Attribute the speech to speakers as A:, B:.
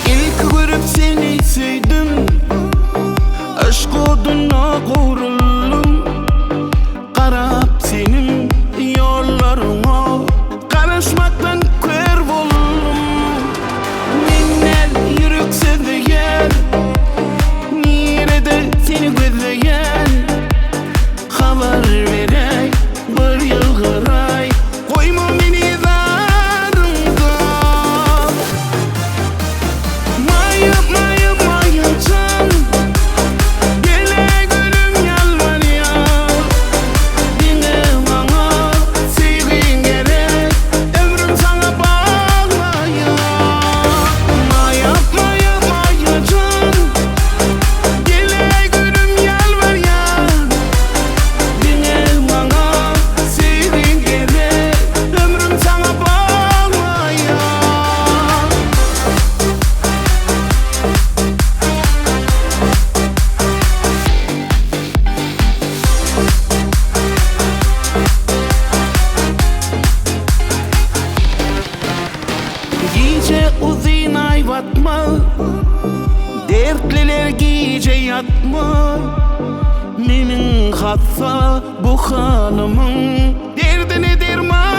A: Ilki görüp seni söýdüm, Yşk oduna gowruldym. Garap seniň ýollaryňa, Garaşmakdan kör boldum. Men däl ýürek sözleýän, Nirede seni gözleýän. Habar beräý, bir ýylgyraý, Goýma meni zaryňda. Maýa, Maýa, Maýa jan, Gel-ä gülüm ýalbarýan. Diňe maňa söýgiň gerek, Ömrüm saňa baglaýan. Maýa, Maýa, Maýa jan, Gel-ä gülüm ýalbarýan. Diňe maňa söýgiň gerek, Ömrüm saňa baglaýan. Gije uzyn aý batma, Dertliler gije ýatma. Meniň hassa bu halymyň Derdine derman.